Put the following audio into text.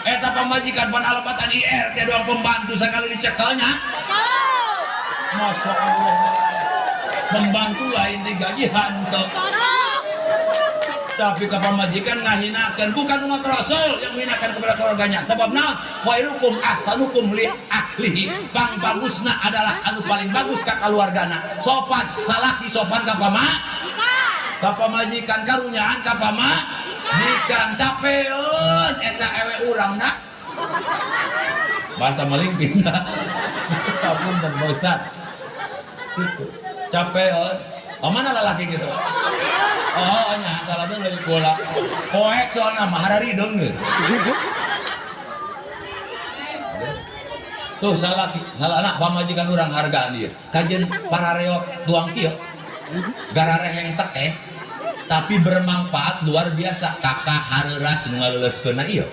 Eta pamajikan pan alebatan IRT doang, pembantu sekali dicekelnya. Masya Allah, pembantu lain digaji hantu, tapi ke pamajikan ngahinakan. Bukan umat Rasul yang menghinakan kepada keluarganya. Sebab naon? Khairukum ahsanukum li ahlihi. Pang bagusna adalah anu paling bagus ka keluargana. Sopan salaki, sopan ka ka pamajikan, karunyaan ka pamajikan. Capeun eta ewe urang nak bahasa maling pindah. Apunten, Pak Ustad, gitu capeun. Oh, mana lalaki gitu? Oh, nya salah dulu lagi kula. Poek soalna mah hararideung gitu. Tuh salah salah anak pamajikan urang hargaan dia. Kajen parareot tuang kieu. Garareheng tekeh tapi bermanfaat luar biasa. Kakak hareuras nu ngaleuleuskeunna ieu.